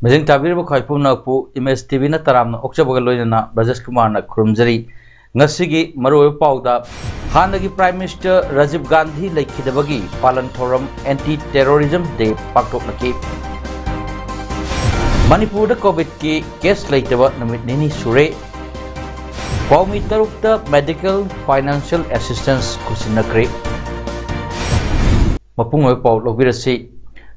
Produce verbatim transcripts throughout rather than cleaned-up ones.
ꯃꯤꯠꯌꯦꯡ ꯇꯥꯕꯤꯔꯤꯕ ꯈ꯭ꯋꯥꯏ ꯄꯨꯝꯅꯃꯛꯄꯨ ꯏꯃꯦꯖ ꯇꯤꯚꯤꯅ ꯇꯔꯥꯝꯅ ꯑꯣꯛꯆꯕꯒ ꯂꯣꯏꯅꯅ ꯕ꯭ꯔꯖꯦꯁ ꯀꯨꯃꯥꯔꯅ ꯈꯨꯔꯨꯝꯖꯔꯤ꯫ ꯉꯁꯤꯒꯤ ꯃꯔꯨꯑꯣꯏꯕ ꯄꯥꯎꯗ, ꯍꯥꯟꯅꯒꯤ Prime Minister ꯔꯥꯖꯤꯕ ꯒꯥꯟꯙꯤ ꯂꯩꯈꯤꯗꯕꯒꯤ ꯄꯥꯂꯟ ꯊꯧꯔꯝ Anti Terrorism Day ꯄꯥꯡꯊꯣꯛꯅꯈꯤ꯫ ꯃꯅꯤꯄꯨꯔꯗ ꯀꯣꯚꯤꯗꯀꯤ ꯀꯦꯁ ꯂꯩꯇꯕ ꯅꯨꯃꯤꯠ ꯅꯤꯅꯤ ꯁꯨꯔꯦ꯫ ꯄꯥꯎꯃꯤ ꯇꯔꯨꯛꯇ medical financial assistance ꯈꯨꯠꯁꯤꯟꯅꯈ꯭ꯔꯦ꯫ ꯃꯄꯨꯡ ꯑꯣꯏꯕ ꯄꯥꯎ ꯂꯧꯕꯤꯔꯁꯤ꯫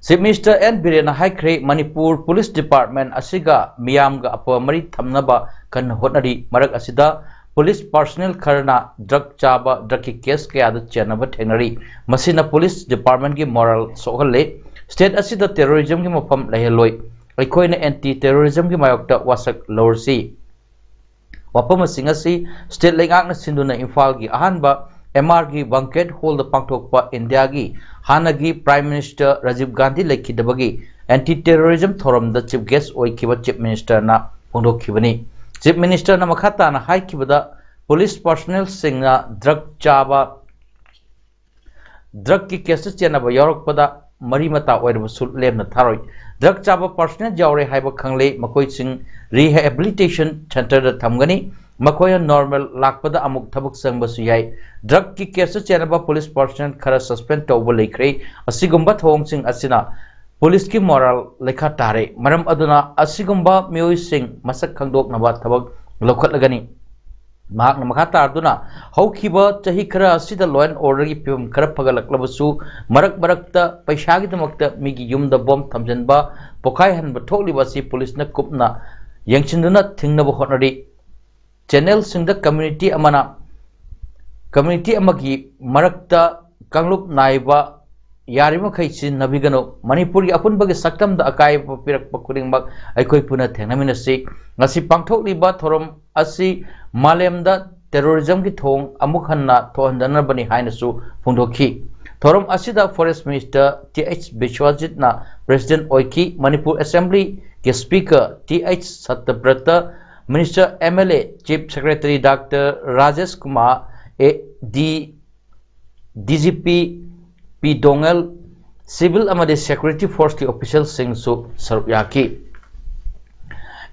Chief Minister ꯑꯦꯟ ꯕꯤꯔꯦꯟꯅ ꯍꯥꯏꯈ꯭ꯔꯦ, ꯃꯅꯤꯄꯨꯔ Police Department ꯑꯁꯤꯒ ꯃꯤꯌꯥꯝꯒ ꯑꯐꯕ ꯃꯔꯤ ꯊꯝꯅꯕ ꯀꯟꯅ ꯍꯣꯠꯅꯔꯤ꯫ ꯃꯔꯛ ꯑꯁꯤꯗ police personnel ꯈꯔꯅ drug ꯆꯥꯕ, drugꯀꯤ case ꯀꯌꯥꯗ ꯆꯦꯟꯅꯕ ꯊꯦꯡꯅꯔꯤ꯫ ꯃꯁꯤꯅ police departmentꯀꯤ moral ꯁꯣꯛꯍꯜꯂꯦ꯫ State ꯑꯁꯤꯗ terrorismꯒꯤ ꯃꯐꯝ ꯂꯩꯍꯜꯂꯣꯏ꯫ ꯑꯩꯈꯣꯏꯅ anti terrorismꯒꯤ ꯃꯥꯌꯣꯛꯇ ꯋꯥꯁꯛ ꯂꯧꯔꯁꯤ꯫ ꯋꯥꯐꯝ ꯑꯁꯤꯡ ꯑꯁꯤ state ꯂꯩꯉꯥꯛꯅ ꯁꯤꯟꯗꯨꯅ ꯏꯝꯐꯥꯜꯒꯤ ꯑꯍꯥꯟꯕ ꯑꯦꯝ ꯑꯥꯔꯒꯤ banquet hallꯗ ꯄꯥꯡꯊꯣꯛꯄ ꯏꯟꯗꯤꯌꯥꯒꯤ ꯍꯥꯟꯅꯒꯤ Prime Minister Rajiv Gandhi ꯂꯩꯈꯤꯗꯕꯒꯤ anti terrorism ꯊꯧꯔꯝꯗ chief guest ꯑꯣꯏꯈꯤꯕ Chief Ministerꯅ ꯐꯣꯡꯗꯣꯛꯈꯤꯕꯅꯤ꯫ Chief Ministerꯅ ꯃꯈꯥ ꯇꯥꯅ ꯍꯥꯏꯈꯤꯕꯗ, police personnelꯁꯤꯡꯅ drug ꯆꯥꯕ, drugꯀꯤ caseꯇ ꯆꯦꯟꯅꯕ ꯌꯥꯎꯔꯛꯄꯗ ꯃꯔꯤ ꯃꯇꯥ ꯑꯣꯏꯔꯕꯁꯨ ꯂꯦꯝꯅ ꯊꯥꯔꯣꯏ꯫ Drug ꯆꯥꯕ personnel ꯌꯥꯎꯔꯦ ꯍꯥꯏꯕ ꯈꯪꯂꯦ, ꯃꯈꯣꯏꯁꯤꯡ rehabilitation centreꯗ ꯊꯝꯒꯅꯤ꯫ ꯃꯈꯣꯏꯅ normal ꯂꯥꯛꯄꯗ ꯑꯃꯨꯛ ꯊꯕꯛ ꯆꯪꯕꯁꯨ ꯌꯥꯏ꯫ Drugꯀꯤ caseꯇ ꯆꯦꯟꯅꯕ police personnel ꯈꯔ suspend ꯇꯧꯕ ꯂꯩꯈ꯭ꯔꯦ꯫ ꯑꯁꯤꯒꯨꯝꯕ ꯊꯧꯑꯣꯡꯁꯤꯡ ꯑꯁꯤꯅ policeꯀꯤ moral ꯂꯩꯈꯥ ꯇꯥꯔꯦ꯫ ꯃꯔꯝ ꯑꯗꯨꯅ ꯑꯁꯤꯒꯨꯝꯕ ꯃꯤꯑꯣꯏꯁꯤꯡ ꯃꯁꯛ ꯈꯪꯗꯣꯛꯅꯕ ꯊꯕꯛ ꯂꯧꯈꯠꯂꯒꯅꯤ꯫ ꯃꯍꯥꯛꯅ ꯃꯈꯥ ꯇꯥꯗꯨꯅ, ꯍꯧꯈꯤꯕ ꯆꯍꯤ ꯈꯔ ꯑꯁꯤꯗ law and orderꯒꯤ ꯐꯤꯕꯝ ꯈꯔ ꯐꯒꯠꯂꯛꯂꯕꯁꯨ, ꯃꯔꯛ ꯃꯔꯛꯇ ꯄꯩꯁꯥꯒꯤꯗꯃꯛꯇ ꯃꯤꯒꯤ ꯌꯨꯝꯗ bomb ꯊꯝꯖꯤꯟꯕ, ꯄꯣꯈꯥꯏꯍꯟꯕ ꯊꯣꯛꯂꯤꯕ ꯑꯁꯤ policeꯅ ꯀꯨꯞꯅ ꯌꯦꯡꯁꯤꯟꯗꯨꯅ ꯊꯤꯡꯅꯕ ꯍꯣꯠꯅꯔꯤ꯫ Channelꯁꯤꯡꯗ community ꯑꯃꯅ, community ꯑꯃꯒꯤ ꯃꯔꯛꯇ ꯀꯥꯡꯂꯨꯞ ꯅꯥꯏꯕ ꯌꯥꯔꯤꯕꯃꯈꯩ ꯁꯤꯖꯤꯟꯅꯕꯤꯒꯅꯨ꯫ ꯃꯅꯤꯄꯨꯔꯒꯤ ꯑꯄꯨꯟꯕꯒꯤ ꯁꯛꯇꯝꯗ ꯑꯀꯥꯏꯕ ꯄꯤꯔꯛꯄ ꯈꯨꯗꯤꯡꯃꯛ ꯑꯩꯈꯣꯏ ꯄꯨꯟꯅ ꯊꯦꯡꯅꯃꯤꯟꯅꯁꯤ꯫ ꯉꯁꯤ ꯄꯥꯡꯊꯣꯛꯂꯤꯕ ꯊꯧꯔꯝ ꯑꯁꯤ ꯃꯥꯂꯦꯝꯗ terrorism ꯒꯤ ꯊꯣꯡ ꯑꯃꯨꯛ ꯍꯟꯅ ꯊꯣꯛꯍꯟꯗꯅꯕꯅꯤ ꯍꯥꯏꯅꯁꯨ ꯐꯣꯡꯗꯣꯛꯈꯤ꯫ ꯊꯧꯔꯝ ꯑꯁꯤꯗ Forest Minister ꯇꯤ ꯑꯩꯆ ꯕꯤꯁ꯭ꯋꯖꯤꯠꯅ President ꯑꯣꯏꯈꯤ꯫ ꯃꯅꯤꯄꯨꯔ Assembly ꯒꯤ Speaker T H Satyabrata, Minister, M L A, Chief Secretary Doctor Rajesh Kumar, A D, D G P P Dongel, civil ꯑꯃꯗꯤ security force ꯀꯤ official ꯁꯤꯡꯁꯨ ꯁꯔꯨꯛ ꯌꯥꯈꯤ꯫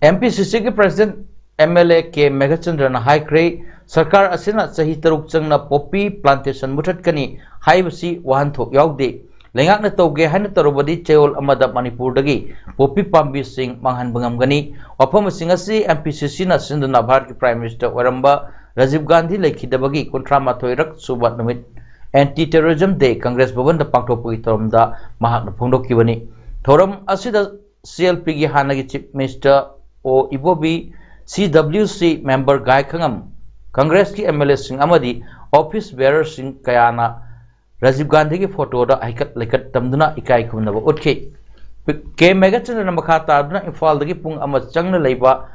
ꯑꯦꯝ ꯄꯤ ꯁꯤ ꯁꯤ ꯒꯤ President M L A ꯀꯦ ꯃꯦꯘꯆꯟꯗ꯭ꯔꯅ ꯍꯥꯏꯈ꯭ꯔꯦ, ꯁꯔꯀꯥꯔ ꯑꯁꯤꯅ ꯆꯍꯤ ꯇꯔꯨꯛ ꯆꯪꯅ poppy plantation ꯃꯨꯊꯠꯀꯅꯤ ꯍꯥꯏꯕꯁꯤ ꯋꯥꯍꯟꯊꯣꯛ ꯌꯥꯎꯗꯦ꯫ ꯂꯩꯉꯥꯛꯅ ꯇꯧꯒꯦ ꯍꯥꯏꯅ ꯇꯧꯔꯕꯗꯤ ꯆꯌꯣꯜ ꯑꯃꯗ ꯃꯅꯤꯄꯨꯔꯗꯒꯤ poppy ꯄꯥꯝꯕꯤꯁꯤꯡ ꯃꯥꯡꯍꯟꯕ ꯉꯝꯒꯅꯤ꯫ ꯋꯥꯐꯝꯁꯤꯡ ꯑꯁꯤ ꯑꯦꯝ ꯄꯤ ꯁꯤ ꯁꯤꯅ ꯁꯤꯟꯗꯨꯅ ꯚꯥꯔꯠꯀꯤ Prime Minister ꯑꯣꯏꯔꯝꯕ ꯔꯥꯖꯤꯕ ꯒꯥꯟꯙꯤ ꯂꯩꯈꯤꯗꯕꯒꯤ ꯀꯨꯟꯊ꯭ꯔꯥ ꯃꯥꯊꯣꯏꯔꯛ ꯁꯨꯕ ꯅꯨꯃꯤꯠ Anti Terrorism Day ꯀꯪꯒ꯭ꯔꯦꯁ ꯚꯕꯟꯗ ꯄꯥꯡꯊꯣꯛꯄꯒꯤ ꯊꯧꯔꯝꯗ ꯃꯍꯥꯛꯅ ꯐꯣꯡꯗꯣꯛꯈꯤꯕꯅꯤ꯫ ꯊꯧꯔꯝ ꯑꯁꯤꯗ ꯁꯤ ꯑꯦꯜ ꯄꯤ ꯒꯤ ꯍꯥꯟꯅꯒꯤ Chief Minister ꯑꯣ ꯏꯕꯣꯕꯤ, ꯁꯤ ꯗꯕ꯭ꯂꯤꯌꯨ ꯁꯤ member ꯒꯥꯏꯈꯉꯝ, ꯀꯪꯒ꯭ꯔꯦꯁꯀꯤ ꯑꯦꯝ ꯑꯦꯜ ꯑꯦꯁꯤꯡ ꯑꯃꯗꯤ office bearer ꯁꯤꯡ ꯀꯌꯥꯅ ꯔꯥꯖꯤꯕ ꯒꯥꯟꯙꯤꯒꯤ ꯐꯣꯇꯣꯗ ꯍꯩꯀꯠ ꯂꯩꯀꯠ ꯇꯝꯗꯨꯅ ꯏꯀꯥꯏ ꯈꯨꯝꯅꯕ ꯎꯠꯈꯤ꯫ ꯀꯦ ꯃꯦꯘꯆꯟꯗ꯭ꯔꯅ ꯃꯈꯥ ꯇꯥꯗꯨꯅ ꯏꯝꯐꯥꯜꯗꯒꯤ ꯄꯨꯡ ꯑꯃ ꯆꯪꯅ ꯂꯩꯕ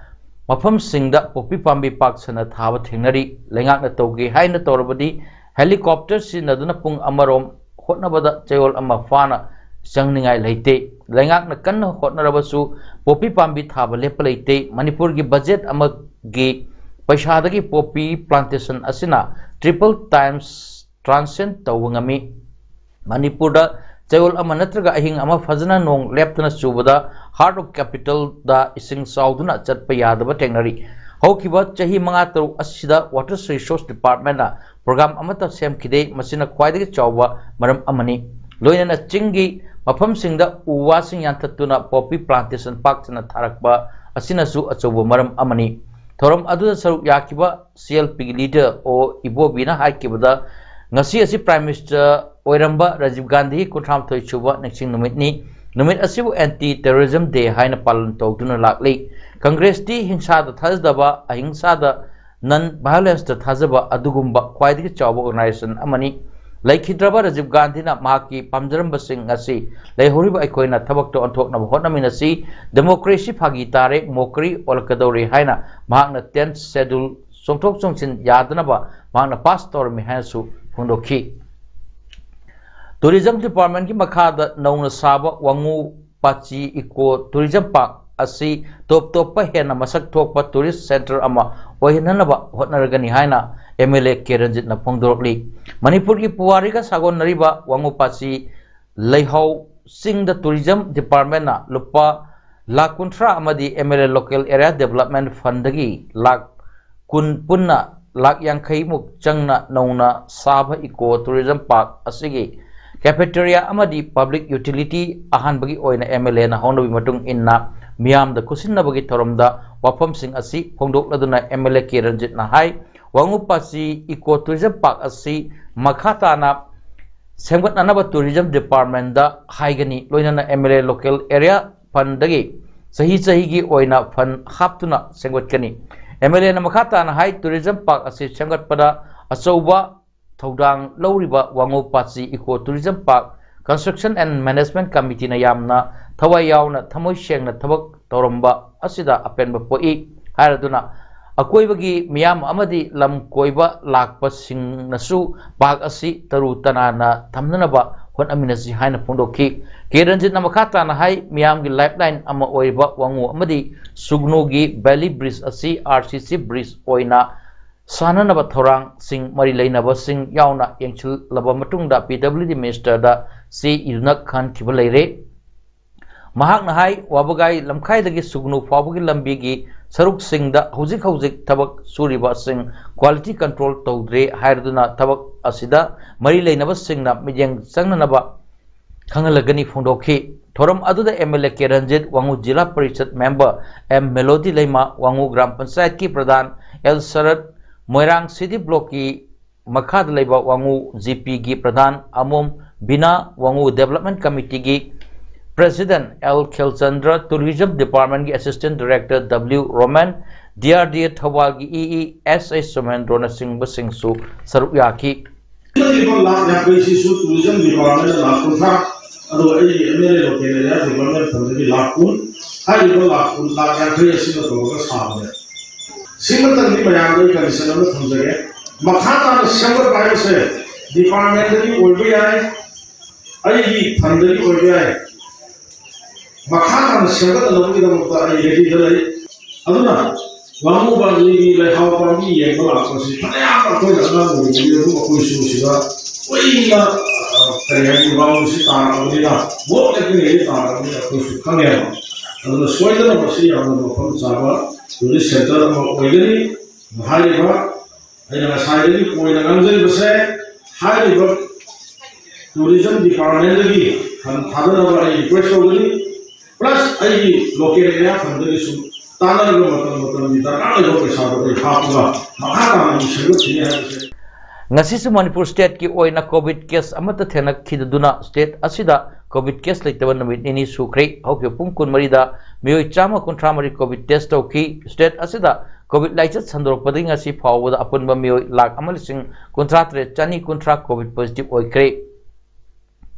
ꯃꯐꯝꯁꯤꯡꯗ poppy ꯄꯥꯝꯕꯤ ꯄꯥꯛ ꯁꯟꯅ ꯊꯥꯕ ꯊꯦꯡꯅꯔꯤ꯫ ꯂꯩꯉꯥꯛꯅ ꯇꯧꯒꯦ ꯍꯥꯏꯅ ꯇꯧꯔꯕꯗꯤ helicopter ꯁꯤꯖꯤꯟꯅꯗꯨꯅ ꯄꯨꯡ ꯑꯃꯔꯣꯝ ꯍꯣꯠꯅꯕꯗ ꯆꯌꯣꯜ ꯑꯃ ꯐꯥꯅ ꯆꯪꯅꯤꯡꯉꯥꯏ ꯂꯩꯇꯦ꯫ ꯂꯩꯉꯥꯛꯅ ꯀꯟꯅ ꯍꯣꯠꯅꯔꯕꯁꯨ poppy ꯄꯥꯝꯕꯤ ꯊꯥꯕ ꯂꯦꯞꯄ ꯂꯩꯇꯦ꯫ ꯃꯅꯤꯄꯨꯔꯒꯤ budget ꯑꯃꯒꯤ ꯄꯩꯁꯥꯗꯒꯤ poppy plantation ꯑꯁꯤꯅ triple times transcend ꯇꯧꯕ ꯉꯝꯃꯤ꯫ ꯃꯅꯤꯄꯨꯔꯗ ꯆꯌꯣꯜ ꯑꯃ ꯅꯠꯇ꯭ꯔꯒ ꯑꯍꯤꯡ ꯑꯃ ꯐꯖꯅ ꯅꯣꯡ ꯂꯦꯞꯇꯅ ꯆꯨꯕꯗ Heart of Capital ꯗ ꯏꯁꯤꯡ ꯆꯥꯎꯗꯨꯅ ꯆꯠꯄ ꯌꯥꯗꯕ ꯊꯦꯡꯅꯔꯤ꯫ ꯍꯧꯈꯤꯕ ꯆꯍꯤ ꯃꯉꯥ ꯇꯔꯨꯛ ꯑꯁꯤꯗ Water Resource Department ꯅ program ꯑꯃꯠꯇ ꯁꯦꯝꯈꯤꯗꯦ꯫ ꯃꯁꯤꯅ ꯈ꯭ꯋꯥꯏꯗꯒꯤ ꯆꯥꯎꯕ ꯃꯔꯝ ꯑꯃꯅꯤ꯫ ꯂꯣꯏꯅꯅ ꯆꯤꯡꯒꯤ ꯃꯐꯝꯁꯤꯡꯗ ꯎ ꯋꯥꯁꯤꯡ ꯌꯥꯟꯊꯠꯇꯨꯅ poppy plantation ꯄꯥꯛ ꯁꯟꯅ ꯊꯥꯔꯛꯄ ꯑꯁꯤꯅꯁꯨ ꯑꯆꯧꯕ ꯃꯔꯝ ꯑꯃꯅꯤ꯫ ꯊꯧꯔꯝ ꯑꯗꯨꯗ ꯁꯔꯨꯛ ꯌꯥꯈꯤꯕ ꯁꯤ ꯑꯦꯜ ꯄꯤ ꯒꯤ leader ꯑꯣ ꯏꯕꯣꯕꯤꯅ ꯍꯥꯏꯈꯤꯕꯗ, ꯉꯁꯤ ꯑꯁꯤ Prime Minister ꯑꯣꯏꯔꯝꯕ ꯔꯥꯖꯤꯕ ꯒꯥꯟꯙꯤꯒꯤ ꯀꯨꯟꯊ꯭ꯔꯥ ꯃꯥꯊꯣꯏ ꯁꯨꯕ ꯅꯤꯡꯁꯤꯡ ꯅꯨꯃꯤꯠꯅꯤ꯫ ꯅꯨꯃꯤꯠ ꯑꯁꯤꯕꯨ Anti Terrorism Day ꯍꯥꯏꯅ ꯄꯥꯂꯟ ꯇꯧꯗꯨꯅ ꯂꯥꯛꯂꯤ꯫ ꯀꯪꯒ꯭ꯔꯦꯁꯇꯤ ꯍꯤꯡꯁꯥꯗ ꯊꯥꯖꯗꯕ, ꯑꯍꯤꯡꯁꯥꯗ, non violence ꯇ ꯊꯥꯖꯕ ꯑꯗꯨꯒꯨꯝꯕ ꯈ꯭ꯋꯥꯏꯗꯒꯤ ꯆꯥꯎꯕ organization ꯑꯃꯅꯤ꯫ ꯂꯩꯈꯤꯗ꯭ꯔꯕ ꯔꯥꯖꯤꯕ ꯒꯥꯟꯙꯤꯅ ꯃꯍꯥꯛꯀꯤ ꯄꯥꯝꯖꯔꯝꯕꯁꯤꯡ ꯑꯁꯤ ꯂꯩꯍꯧꯔꯤꯕ ꯑꯩꯈꯣꯏꯅ ꯊꯕꯛꯇ ꯑꯣꯟꯊꯣꯛꯅꯕ ꯍꯣꯠꯅꯃꯤꯟꯅꯁꯤ, democracy ꯐꯥꯒꯤ ꯇꯥꯔꯦ, ꯃꯣꯀꯔꯤ ꯑꯣꯜꯂꯛꯀꯗꯧꯔꯦ ꯍꯥꯏꯅ ꯃꯍꯥꯛꯅ tenth schedule ꯆꯣꯡꯊꯣꯛ ꯆꯣꯡꯁꯤꯟ ꯌꯥꯗꯅꯕ ꯃꯍꯥꯛꯅ pass ꯇꯧꯔꯝꯃꯤ ꯍꯥꯏꯅꯁꯨ ꯐꯣꯡꯗꯣꯛꯈꯤ꯫ Tourism Department ꯀꯤ ꯃꯈꯥꯗ ꯅꯧꯅ ꯁꯥꯕ ꯋꯥꯉꯨ ꯄꯥꯆꯤ Eco Tourism Park ꯑꯁꯤ ꯇꯣꯞ ꯇꯣꯞꯄ ꯍꯦꯟꯅ ꯃꯁꯛ ꯊꯣꯛꯄ tourist centre ꯑꯃ ꯑꯣꯏꯍꯟꯅꯅꯕ ꯍꯣꯠꯅꯔꯒꯅꯤ ꯍꯥꯏꯅ M L A ꯀꯦ ꯔꯟꯖꯤꯠꯅ ꯐꯣꯡꯗꯣꯔꯛꯂꯤ꯫ ꯃꯅꯤꯄꯨꯔꯒꯤ ꯄꯨꯋꯥꯔꯤꯒ ꯁꯥꯒꯣꯟꯅꯔꯤꯕ ꯋꯥꯉꯨ ꯄꯥꯆꯤ ꯂꯩꯍꯥꯎ ꯆꯤꯡꯗ Tourism Department ꯅ ꯂꯨꯄꯥ ꯂꯥꯈ ꯀꯨꯟꯊ꯭ꯔꯥ ꯑꯃꯗꯤ M L A Local Area Development Fund ꯗꯒꯤ ꯂꯥꯈ ꯀꯨꯟ ꯄꯨꯟꯅ ꯂꯥꯈ ꯌꯥꯡꯈꯩ ꯃꯨꯛ ꯆꯪꯅ ꯅꯧꯅ ꯁꯥꯕ Eco Tourism Park ꯑꯁꯤꯒꯤ cafeteria ꯑꯃꯗꯤ public utility ꯑꯍꯥꯟꯕꯒꯤ ꯑꯣꯏꯅ M L A ꯅ ꯍꯧꯅꯕꯤ ꯃꯇꯨꯡ ꯏꯟꯅ ꯃꯤꯌꯥꯝꯗ ꯈꯨꯠꯁꯤꯟꯅꯕꯒꯤ ꯊꯧꯔꯝꯗ ꯋꯥꯐꯝꯁꯤꯡ ꯑꯁꯤ ꯐꯣꯡꯗꯣꯛꯂꯗꯨꯅ M L A K ꯔꯟꯖꯤꯠꯅ high, ꯋꯥꯉꯨ ꯄꯥꯆꯤ Eco Tourism Park ꯑꯁꯤ ꯃꯈꯥ ꯇꯥꯅ ꯁꯦꯝꯒꯠꯅꯅꯕ Tourism Department ꯗ ꯍꯥꯏꯒꯅꯤ, ꯂꯣꯏꯅꯅ M L A Local Area Fund ꯗꯒꯤ ꯆꯍꯤ ꯆꯍꯤꯒꯤ ꯑꯣꯏꯅ fund ꯍꯥꯞꯇꯨꯅ ꯁꯦꯝꯒꯠꯀꯅꯤ꯫ M L A ꯅ ꯃꯈꯥ ꯇꯥꯅ ꯍꯥꯏ, Tourism Park ꯑꯁꯤ ꯁꯦꯝꯒꯠꯄꯗ ꯑꯆꯧꯕ ꯊꯧꯗꯥꯡ ꯂꯧꯔꯤꯕ ꯋꯥꯉꯨ ꯄꯥꯆꯤ Eco Tourism Park Construction and Management Committee ꯅ ꯌꯥꯝꯅ ꯊꯋꯥꯏ ꯌꯥꯎꯅ ꯊꯃꯣꯏ ꯁꯦꯡꯅ ꯊꯕꯛ ꯇꯧꯔꯝꯕ ꯑꯁꯤꯗ ꯑꯄꯦꯟꯕ ꯄꯣꯛꯏ ꯍꯥꯏꯔꯗꯨꯅ, ꯑꯀꯣꯏꯕꯒꯤ ꯃꯤꯌꯥꯝ ꯑꯃꯗꯤ ꯂꯝ ꯀꯣꯏꯕ ꯂꯥꯛꯄꯁꯤꯡꯅꯁꯨ park ꯑꯁꯤ ꯇꯔꯨ ꯇꯅꯥꯟꯅ ꯊꯝꯅꯅꯕ ꯍꯣꯠꯅꯃꯤꯟꯅꯁꯤ ꯍꯥꯏꯅ ꯐꯣꯡꯗꯣꯛꯈꯤ꯫ ꯀꯦ ꯔꯟꯖꯤꯠꯅ ꯃꯈꯥ ꯇꯥꯅ ꯍꯥꯏ, ꯃꯤꯌꯥꯝꯒꯤ lifeline ꯑꯃ ꯑꯣꯏꯔꯤꯕ ꯋꯥꯉꯨ ꯑꯃꯗꯤ ꯁꯨꯒꯅꯨꯒꯤ valley bridge ꯑꯁꯤ R C C bridge ꯑꯣꯏꯅ ꯁꯥꯟꯅꯅꯕ ꯊꯧꯔꯥꯡꯁꯤꯡ ꯃꯔꯤ ꯂꯩꯅꯕꯁꯤꯡ ꯌꯥꯎꯅ ꯌꯦꯡꯁꯤꯜꯂꯕ ꯃꯇꯨꯡꯗ P W D Minister ꯗ ꯆꯦ ꯏꯗꯨꯅ ꯈꯟꯈꯤꯕ ꯂꯩꯔꯦ꯫ ꯃꯍꯥꯛꯅ ꯍꯥꯏ, ꯋꯥꯕꯒꯥꯏ ꯂꯝꯈꯥꯏꯗꯒꯤ ꯁꯨꯒꯅꯨ ꯐꯥꯎꯕꯒꯤ ꯂꯝꯕꯤꯒꯤ ꯁꯔꯨꯛꯁꯤꯡꯗ ꯍꯧꯖꯤꯛ ꯍꯧꯖꯤꯛ ꯊꯕꯛ ꯁꯨꯔꯤꯕꯁꯤꯡ quality control ꯇꯧꯗ꯭ꯔꯦ ꯍꯥꯏꯔꯗꯨꯅ ꯊꯕꯛ ꯑꯁꯤꯗ ꯃꯔꯤ ꯂꯩꯅꯕꯁꯤꯡꯅ ꯃꯤꯠꯌꯦꯡ ꯆꯪꯅꯅꯕ ꯈꯪꯍꯜꯂꯒꯅꯤ ꯐꯣꯡꯗꯣꯛꯈꯤ꯫ ꯊꯧꯔꯝ ꯑꯗꯨꯗ M L A K Ranjit, Wangoo Zila Parishad member M Melody ꯂꯩꯃ, ꯋꯥꯉꯨ ꯒ꯭ꯔꯥꯝ ꯄꯟꯆꯥꯌꯠꯀꯤ pradhan L Sarat, Moirang city block ꯀꯤ ꯃꯈꯥꯗ ꯂꯩꯕ ꯋꯥꯉꯨ G P ꯒꯤ ꯄ꯭ꯔꯙꯥꯟ ꯑꯃꯣꯝ ꯕꯤꯅꯥ, ꯋꯥꯉꯨ Development Committee ꯒꯤ President L Khelchandra, Tourism Department ꯀꯤ Assistant Director W Roman, D R D A ꯊꯧꯕꯥꯜꯒꯤ E E S A ꯁꯣꯃꯦꯟꯗ꯭ꯔꯣꯅꯆꯤꯡꯕꯁꯤꯡꯁꯨ ꯁꯔꯨꯛ ꯌꯥꯈꯤ꯫ ꯄꯤꯔꯤꯕ ꯂꯥꯈ ꯌꯥꯡꯈꯩꯁꯤꯁꯨ tourism department ꯂꯥꯈ ꯀꯨꯟꯊ꯭ꯔꯥ, ꯑꯗꯨꯒ ꯑꯩꯒꯤ M L A local area development fundꯗꯒꯤ lakh ꯀꯨꯟ, ꯍꯥꯏꯔꯤꯕ ꯂꯥꯈ ꯀꯨꯟ, ꯂꯥꯈ ꯌꯥꯡꯈꯩ ꯑꯁꯤꯅ ꯇꯧꯔꯒ ꯁꯥꯕꯅꯦ꯫ ꯁꯤꯃꯇꯪꯗꯤ ꯃꯌꯥꯝꯗ ꯑꯩ condition ꯑꯃ ꯊꯝꯖꯒꯦ꯫ ꯃꯈꯥ ꯇꯥꯅ ꯁꯦꯝꯒꯠꯄ ꯍꯥꯏꯕꯁꯦ departmentꯗꯒꯤ ꯑꯣꯏꯕ ꯌꯥꯏ, ꯑꯩꯒꯤ fundꯗꯒꯤ ꯑꯣꯏꯕ ꯌꯥꯏ꯫ ꯃꯈꯥ ꯇꯥꯅ ꯁꯦꯝꯒꯠꯅꯅꯕꯒꯤꯗꯃꯛꯇ ꯑꯩ readyꯗ ꯂꯩ꯫ ꯑꯗꯨꯅ ꯋꯥꯉꯨ ꯄꯥꯝꯕꯤꯒꯤ ꯂꯩꯍꯥꯎ ꯄꯥꯝꯕꯤ ꯌꯦꯡꯕ ꯂꯥꯛꯄꯁꯤ ꯐꯅꯌꯥꯝ ꯑꯩꯈꯣꯏꯅ ꯑꯉꯥꯡ ꯑꯣꯏꯔꯤꯉꯩꯗ ꯑꯗꯨꯝ ꯑꯩꯈꯣꯏꯁꯨ ꯁꯤꯗ ꯀꯨꯏꯅ, ꯑ, ꯀꯔꯤ ꯍꯥꯏꯅꯤ, ꯋꯥꯉꯨꯁꯤ ꯇꯥꯔꯛꯑꯕꯅꯤꯅ, ꯃꯣꯠ ꯂꯩꯇ꯭ꯔꯤꯉꯩꯗ ꯇꯥꯔꯛꯑꯕꯅꯤꯅ ꯑꯩꯈꯣꯏꯁꯨ ꯈꯪꯉꯦꯕ꯫ ꯑꯗꯨꯅ ꯁꯣꯏꯗꯅ ꯃꯁꯤ ꯌꯥꯝꯅ ꯃꯐꯝ ꯆꯥꯕ tourist centre ꯑꯃ ꯑꯣꯏꯒꯅꯤ꯫ ꯍꯥꯏꯔꯤꯕ ꯑꯩꯅ ꯉꯁꯥꯏꯗꯒꯤ ꯄꯣꯏꯟ ꯉꯥꯡꯖꯔꯤꯕꯁꯦ, ꯍꯥꯏꯔꯤꯕ tourism departmentꯗꯒꯤ fund ꯊꯥꯗꯅꯕ ꯑꯩ request ꯇꯧꯒꯅꯤ꯫ Plus ꯑꯩꯒꯤ local area fundꯗꯒꯤꯁꯨ ꯇꯥꯟꯅꯔꯒ ꯃꯇꯝ ꯃꯇꯝꯒꯤ ꯗꯔꯀꯥꯔ ꯑꯣꯏꯕ ꯄꯩꯁꯥꯗꯣ ꯑꯩ ꯍꯥꯞꯄꯒ ꯃꯈꯥ ꯇꯥꯅ ꯑꯩ ꯁꯦꯝꯒꯠꯈꯤꯅꯤ ꯍꯥꯏꯕꯁꯦ꯫ ꯉꯁꯤꯁꯨ ꯃꯅꯤꯄꯨꯔ stateꯀꯤ ꯑꯣꯏꯅ COVID case ꯑꯃꯠꯇ ꯊꯦꯡꯅꯈꯤꯗꯗꯨꯅ state ꯑꯁꯤꯗ COVID case ꯂꯩꯇꯕ ꯅꯨꯃꯤꯠ ꯅꯤꯅꯤ ꯁꯨꯈ꯭ꯔꯦ꯫ ꯍꯧꯈꯤꯕ ꯄꯨꯡ ꯀꯨꯟꯃꯔꯤꯗ ꯃꯤꯑꯣꯏ ꯆꯥꯝꯃ ꯀꯨꯟꯊ꯭ꯔꯥ ꯃꯔꯤ COVID test ꯇꯧꯈꯤ꯫ State ꯑꯁꯤꯗ COVID ꯂꯥꯏꯆꯠ ꯁꯟꯗꯣꯔꯛꯄꯗꯒꯤ ꯉꯁꯤ ꯐꯥꯎꯕꯗ ꯑꯄꯨꯟꯕ ꯃꯤꯑꯣꯏ ꯂꯥꯈ ꯑꯃ ꯂꯤꯁꯤꯡ ꯀꯨꯟꯊ꯭ꯔꯥ ꯇꯔꯦꯠ ꯆꯅꯤ ꯀꯨꯟꯊ꯭ꯔꯥ COVID positive ꯑꯣꯏꯈ꯭ꯔꯦ꯫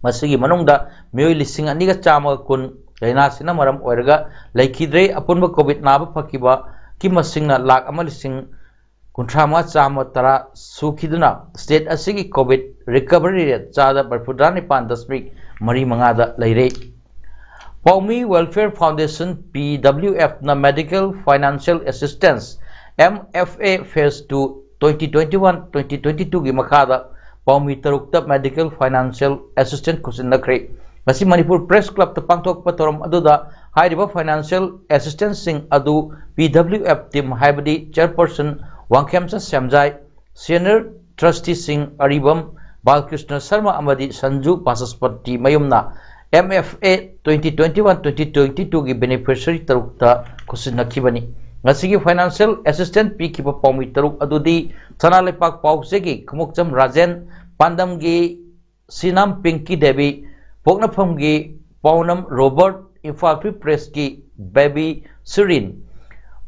ꯃꯁꯤꯒꯤ ꯃꯅꯨꯡꯗ ꯃꯤꯑꯣꯏ ꯂꯤꯁꯤꯡ ꯑꯅꯤꯒ ꯆꯥꯝꯃꯒ ꯀꯨꯟ ꯂꯥꯏꯅꯥꯁꯤꯅ ꯃꯔꯝ ꯑꯣꯏꯔꯒ ꯂꯩꯈꯤꯗ꯭ꯔꯦ꯫ ꯑꯄꯨꯟꯕ COVID ꯅꯥꯕ ꯐꯈꯤꯕꯒꯤ ꯃꯁꯤꯡꯅ ꯂꯥꯈ ꯑꯃ ꯂꯤꯁꯤꯡ ꯀꯨꯟꯊ꯭ꯔꯥ ꯃꯉꯥ ꯆꯥꯝꯃ ꯇꯔꯥ ꯁꯨꯈꯤꯗꯨꯅ state ꯑꯁꯤꯒꯤ COVID recovery rate ꯆꯥꯗ ꯃꯔꯤꯐꯨꯇꯔꯥ ꯅꯤꯄꯥꯟ ꯗꯁꯃꯤꯛ ꯃꯔꯤ ꯃꯉꯥꯗ ꯂꯩꯔꯦ꯫ ꯄꯥꯎꯃꯤ Welfare Foundation, P W Fꯅ medical financial assistance, M F A phase two, twenty twenty-one, twenty twenty-twoꯒꯤ ꯃꯈꯥꯗ ꯄꯥꯎꯃꯤ ꯇꯔꯨꯛꯇ medical financial assistance ꯈꯨꯠꯁꯤꯟꯅꯈ꯭ꯔꯦ꯫ ꯉꯁꯤ ꯃꯅꯤꯄꯨꯔ Press Clubꯇ ꯄꯥꯡꯊꯣꯛꯄ ꯊꯧꯔꯝ ꯑꯗꯨꯗ ꯍꯥꯏꯔꯤꯕ financial assistanceꯁꯤꯡ ꯑꯗꯨ P W F team, ꯍꯥꯏꯕꯗꯤ chairperson ꯋꯥꯡꯈꯦꯝꯆꯟ ꯁꯦꯝꯖꯥꯏ, senior trusteeꯁꯤꯡ ꯑꯔꯤꯕꯝ ꯕꯥꯂꯀ꯭ꯔꯤꯁꯅ ꯁꯔꯃ ꯑꯃꯗꯤ Sanju ꯕꯥꯆꯁꯄꯇꯤ ꯃꯌꯨꯝꯅ M F A twenty twenty-one, twenty twenty-twoꯒꯤ beneficiary ꯇꯔꯨꯛꯇ ꯈꯨꯠꯁꯤꯟꯅꯈꯤꯕꯅꯤ꯫ ꯉꯁꯤꯒꯤ financial assistance ꯄꯤꯈꯤꯕ ꯄꯥꯎꯃꯤ ꯇꯔꯨꯛ ꯑꯗꯨꯗꯤ ꯁꯅꯥ ꯂꯩꯄꯥꯛ ꯄꯥꯎꯆꯦꯒꯤ ꯈꯨꯃꯨꯛꯆꯝ ꯔꯥꯖꯦꯟ, ꯄꯥꯟꯗꯝꯒꯤ ꯁꯤꯅꯥꯝ ꯄꯤꯡꯀꯤ ꯗꯦꯕꯤ, ꯄꯣꯛꯅꯐꯝꯒꯤ ꯄꯥꯎꯅꯝ ꯔꯣꯕꯔꯠ, ꯏꯝꯐꯥꯜ Free Pressꯀꯤ ꯕꯦꯕꯤ ꯁꯤꯔꯤꯟ,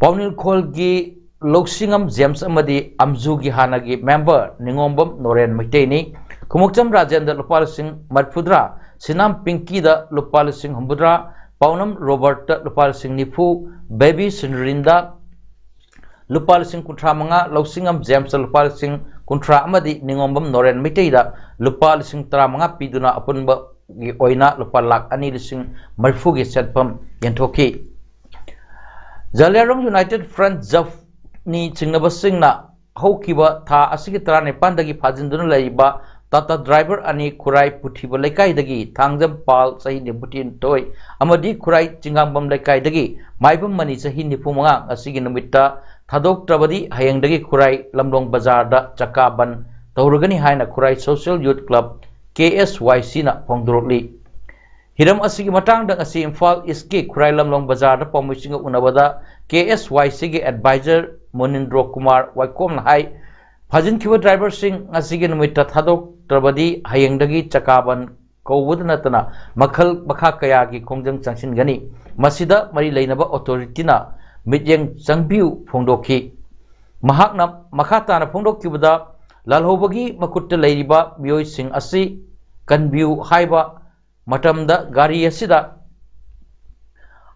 ꯄꯥꯎꯅꯤꯡꯈꯣꯜꯒꯤ ꯂꯧꯁꯤꯉꯝ ꯖꯦꯝꯁ ꯑꯃꯗꯤ ꯑꯝꯖꯨꯒꯤ ꯍꯥꯟꯅꯒꯤ ꯃꯦꯝꯕꯔ ꯅꯤꯉꯣꯝꯕꯝ ꯅꯣꯔꯦꯟ ꯃꯩꯇꯩꯅꯤ꯫ ꯈꯨꯃꯨꯛꯆꯝ ꯔꯥꯖꯦꯟꯗ ꯂꯨꯄꯥ ꯂꯤꯁꯤꯡ ꯃꯔꯤꯐꯨꯇꯔꯥ, ꯁꯤꯅꯥꯝ ꯄꯤꯡꯀꯤꯗ ꯂꯨꯄꯥ ꯂꯤꯁꯤꯡ ꯍꯨꯝꯐꯨꯇꯔꯥ, ꯄꯥꯎꯅꯝ ꯔꯣꯕꯔꯠꯇ ꯂꯨꯄꯥ ꯂꯤꯁꯤꯡ ꯅꯤꯐꯨ, ꯕꯦꯕꯤ ꯁꯤꯟꯔꯤꯟꯗ ꯂꯨꯄꯥ ꯂꯤꯁꯤꯡ ꯀꯨꯟꯊ꯭ꯔꯥ ꯃꯉꯥ, ꯂꯧꯁꯤꯡꯉꯝ ꯖꯦꯝꯁꯇ ꯂꯨꯄꯥ ꯂꯤꯁꯤꯡ ꯀꯨꯟꯊ꯭ꯔꯥ ꯑꯃꯗꯤ ꯅꯤꯉꯣꯝꯕꯝ ꯅꯣꯔꯦꯟ ꯃꯩꯇꯩꯗ ꯂꯨꯄꯥ ꯂꯤꯁꯤꯡ ꯇꯔꯥꯃꯉꯥ ꯄꯤꯗꯨꯅ ꯑꯄꯨꯟꯕꯒꯤ ꯑꯣꯏꯅ ꯂꯨꯄꯥ ꯂꯥꯈ ꯑꯅꯤ ꯂꯤꯁꯤꯡ ꯃꯔꯤꯐꯨꯒꯤ ꯁꯦꯟꯐꯝ ꯌꯦꯟꯊꯣꯛꯈꯤ꯫ ꯖꯂꯤꯌꯥꯡꯔꯣꯡ ꯌꯨꯅꯥꯏꯇꯦꯗ ꯐ꯭ꯔꯟꯠ ꯖꯐꯅꯤ ꯆꯤꯡꯅꯕꯁꯤꯡꯅ ꯍꯧꯈꯤꯕ ꯊꯥ ꯑꯁꯤꯒꯤ ꯇꯔꯥꯅꯤꯄꯥꯟꯗꯒꯤ ꯐꯥꯖꯤꯟꯗꯨꯅ ꯂꯩꯔꯤꯕ ꯇꯥꯇꯥ ꯗ꯭ꯔꯥꯏꯚꯔ ꯑꯅꯤ ꯈꯨꯔꯥꯏ ꯄꯨꯊꯤꯕ ꯂꯩꯀꯥꯏꯗꯒꯤ ꯊꯥꯡꯖꯝ ꯄꯥꯜ ꯆꯍꯤ ꯅꯤꯐꯨꯅꯤꯊꯣꯏ ꯑꯃꯗꯤ ꯈꯨꯔꯥꯏ ꯆꯤꯡꯉꯥꯡꯕꯝ ꯂꯩꯀꯥꯏꯗꯒꯤ ꯃꯥꯏꯕꯝ ꯃꯅꯤ ꯆꯍꯤ ꯅꯤꯐꯨꯃꯉꯥ ꯉꯁꯤꯒꯤ ꯅꯨꯃꯤꯠꯇ ꯊꯥꯗꯣꯛꯇ꯭ꯔꯕꯗꯤ ꯍꯌꯦꯡꯗꯒꯤ ꯈꯨꯔꯥꯏ ꯂꯝꯂꯣꯡ ꯕꯖꯥꯔꯗ ꯆꯀꯥ ꯕꯟ ꯇꯧꯔꯒꯅꯤ ꯍꯥꯏꯅ ꯈꯨꯔꯥꯏ ꯁꯣꯁꯤꯌꯦꯜ ꯌꯨꯠ ꯀ꯭ꯂꯕ, ꯀꯦ ꯑꯦꯁ ꯋꯥꯏ ꯁꯤꯅ ꯐꯣꯡꯗꯣꯔꯛꯂꯤ꯫ ꯍꯤꯔꯝ ꯑꯁꯤꯒꯤ ꯃꯇꯥꯡꯗ ꯉꯁꯤ ꯏꯝꯐꯥꯜ ꯏꯁꯀꯤ ꯈꯨꯔꯥꯏ ꯂꯝꯂꯣꯡ ꯕꯖꯥꯔꯗ ꯄꯥꯎꯃꯤꯁꯤꯡꯒ ꯎꯅꯕꯗ ꯀꯦ ꯑꯦꯁ ꯋꯥꯏ ꯁꯤꯒꯤ ꯑꯦꯗꯚꯥꯏꯖꯔ ꯃꯨꯅꯤꯟꯗ꯭ꯔꯣ ꯀꯨꯃꯥꯔ ꯋꯥꯏꯀꯣꯝꯅ ꯍꯥꯏ, ꯐꯥꯖꯤꯟꯈꯤꯕ ꯗ꯭ꯔꯥꯏꯚꯔꯁꯤꯡ ꯉꯁꯤꯒꯤ ꯅꯨꯃꯤꯠꯇ ꯊꯥꯗꯣꯛꯇ꯭ꯔꯕꯗꯤ ꯍꯌꯦꯡꯗꯒꯤ ꯆꯀꯥ ꯕꯟ ꯀꯧꯕꯗ ꯅꯠꯇꯅ ꯃꯈꯜ ꯃꯈꯥ ꯀꯌꯥꯒꯤ ꯈꯣꯡꯖꯪ ꯆꯪꯁꯤꯟꯒꯅꯤ꯫ ꯃꯁꯤꯗ ꯃꯔꯤ ꯂꯩꯅꯕ ꯑꯣꯊꯣꯔꯤꯇꯤꯅ ꯃꯤꯠꯌꯦꯡ ꯆꯪꯕꯤꯌꯨ ꯐꯣꯡꯗꯣꯛꯈꯤ꯫ ꯃꯍꯥꯛꯅ ꯃꯈꯥ ꯇꯥꯅ ꯐꯣꯡꯗꯣꯛꯈꯤꯕꯗ, ꯂꯥꯜꯍꯧꯕꯒꯤ ꯃꯈꯨꯠꯇ ꯂꯩꯔꯤꯕ ꯃꯤꯑꯣꯏꯁꯤꯡ ꯑꯁꯤ ꯀꯟꯕꯤꯌꯨ ꯍꯥꯏꯕ ꯃꯇꯝꯗ ꯒꯥꯔꯤ ꯑꯁꯤꯗ